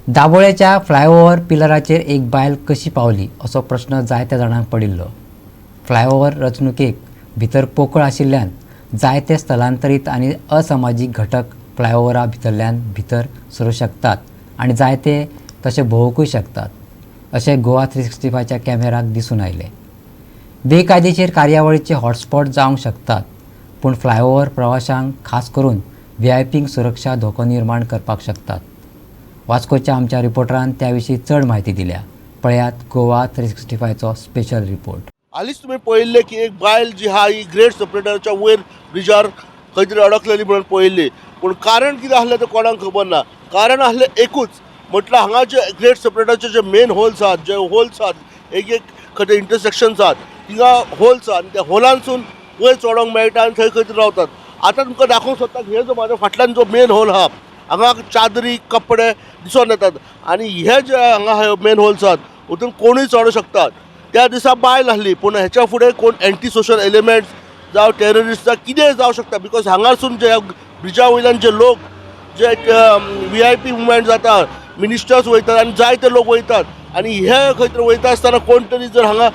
दाबोळेच्या flyover पिलराचेर एक बायल कशी पावली असो प्रश्न जायत्या जाणांक पडिल्लो. फ्लायओव्हर रचणुकेक भितर पोकळ आशिल्ल्यान जायते स्थलांतरीत आनी असमाजीक घटक फ्लायओव्हरा भितरल्यान भितर सरूं शकतात आनी जायते तशे भोंवूंकूय शकतात अशें गोवा 365च्या कॅमेराक दिसून आयलें. बेकायदेशीर कार्यावळीचे हॉटस्पॉट जावंक शकतात, पूण फ्लायओव्हर प्रवाशांक, खास करून व्हीआयपींक सुरक्षा धोको निर्माण करपाक शकतात. वास्कोच्या आमच्या रिपोर्टरान त्या विशीं चड म्हायती दिल्या. पळयात गोवा 365चो स्पेशल रिपोर्ट. हालींच तुमी पळयल्लें की एक बायल जी आहा ही ग्रेड सेपरेटरच्या वयर ब्रिजार खंय तरी अडकलेली म्हणून पळयल्ली. पूण कारण कितें आसलें तें कोणाक खबर ना. कारण आसलें एकूच, म्हटल्यार हांगा जे ग्रेड सेपरेटरचे जे मेन होल्स आहात, जे होल्स आहात, एक एक खंय तरी इंटरसेक्शन्स आहात, थिंगा होल्स आहा आनी त्या होलांसून वयर चडोंक मेळटा आनी थंय खंय तरी रावतात. आतां तुमकां दाखोवंक सोदता, हे जो म्हाज्या फाटल्यान जो मेन होल आहा, हांगा चादरी कपडे दिसोन येतात आनी हे जे हांगा मेन होल्स आहात वतून कोणूय चडूंक शकतात. त्या दिसा बायल आसली, पूण हेच्या फुडें कोण एंटी सोशल एलिमेंट्स जावं टेररिस्ट जावं कितेंय जावं शकता, because हांगासून जे ब्रिजा वयल्यान जे लोक जे व्हीआयपी मुवमेंट जाता, मिनिस्टर्स वयतात आनी जायते लोक वयतात आनी हे खंय तरी वयता आसतना कोण तरी जर हांगा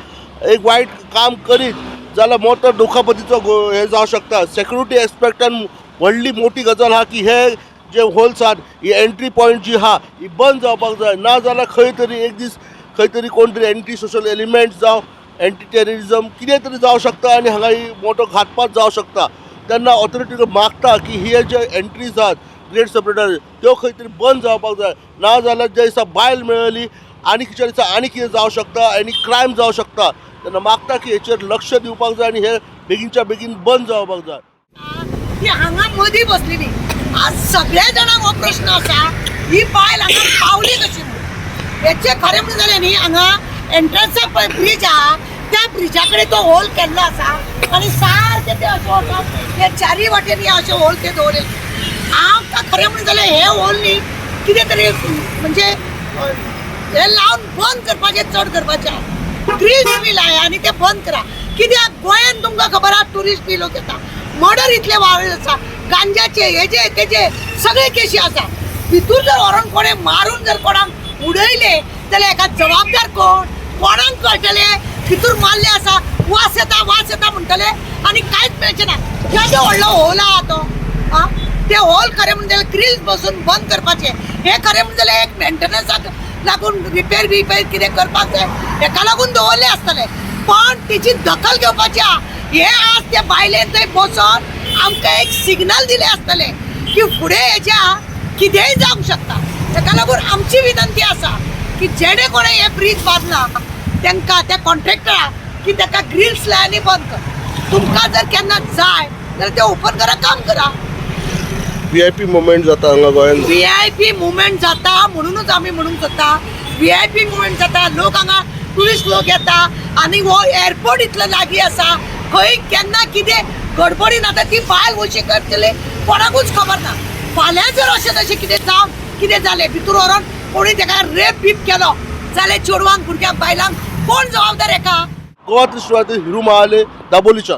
एक वायट काम करीत जाल्यार मोठो दुखापतीचो हें जावं शकता. सेक्युरिटी एस्पेक्टान व्हडली मोठी गजाल आहा की हे जे होल्स आहात, ही एंट्री पॉयंट जी आहा ही बंद जावपाक जाय. ना जाल्यार खंय तरी एक दीस खंय तरी कोण तरी एंटी सोशल एलिमेंट्स जावं एंटी टेररिजम कितें तरी जावं शकता आनी हांगा ही मोठो घातपात जावं शकता. तेन्ना ऑथॉरिटी मागता की हे जे एंट्रीज आहात ग्रेड सेपरेटर त्यो खंय तरी बंद जावपाक जाय. ना जाल्यार ज्या दिसा बायल मेळ्ळी आनी खंयच्या दिसा आनी कितें जावं शकता आनी क्रायम जावं शकता. तेन्ना मागता की हेचेर लक्ष दिवपाक जाय आनी हे बेगीनच्या बेगीन बंद जावपाक जाय. ती हांगा मदीं बसलेली. आज सगळ्या जाणांक हो प्रश्न आसा, ही बायल हांगा पावली कशी म्हणून. हेचे खरें म्हणून जालें न्ही, हांगा एंट्रन्साक पळय ब्रीज आहा, त्या ब्रिजा कडेन तो होल केल्लो आसा आनी सारकें ते अशें वचोन हे चारय वाटेन अशें होल ते दवरले. आमकां खरें म्हणून जाल्यार हे होल न्ही कितें तरी म्हणजे हे लावन बंद करपाचें, चड करपाचें आहा. ग्रील्स बी लाया आनी ते बंद करा. कित्याक गोंयान तुमकां खबर आहा, ट्युरिस्ट बी लोक येता, मर्डर इतले वाडले आसा, गांजाचे हेजे तेजे सगळे केशी आसा. भितूर जर व्हरोन कोणें मारून जर कोणाक उडयले जाल्यार हेका जबाबदार कोण? कोणाक कळटलें भितूर मारले आसा? वास येता, वास येता म्हणटले आनी कांयच मेळचें ना. केदो व्हडलो होल आहा तो. आं, ते होल खरें म्हणून जाल्यार ग्रील्स बसून बंद करपाचें. हें खरें म्हणून जाल्यार एक मेंटेनन्साक लागून रिपेर बिपेर कितें करपाक जाय, हेका लागून दवरले आसतले, पण तेची दखल घेवपाची आहा. हे आज त्या बायलेन थंय बसोन आमकां एक सिग्नल दिलें आसतलें की फुडें हेज्या कितेंय जावंक शकता. तेका लागून आमची विनंती आसा की जेणे कोणें हे ब्रीज बांदला तांकां, त्या कॉन्ट्रॅक्टराक की ताका ग्रिल्स लाय आनी बंद कर. तुमकां जर केन्ना जाय जाल्यार ते ओपन करा, काम करा. व्हीआयपी मुवमेंट जाता हांगा गोंयांत. व्हीआयपी मुवमेंट जाता म्हणूनच आमी म्हणूंक सोदता, व्हीआयपी मुवमेंट जाता, लोक हांगा ट्युरिस्ट लोक येता आनी हो एअरपोर्ट इतलो लागीं आसा, खंय केन्ना कितें गडबडीन आतां ती बायल कशी करतली कोणाकूच खबर ना. फाल्यां जर अशें तशें कितें जावन कितें जालें, भितूर व्हरोन कोणी ताका रेप बीप केलो जाल्यार चेडवांक, भुरग्यांक, बायलांक कोण जबाबदार हेका? गोवा 365 हिरू महाले, दाबोलीच्यान.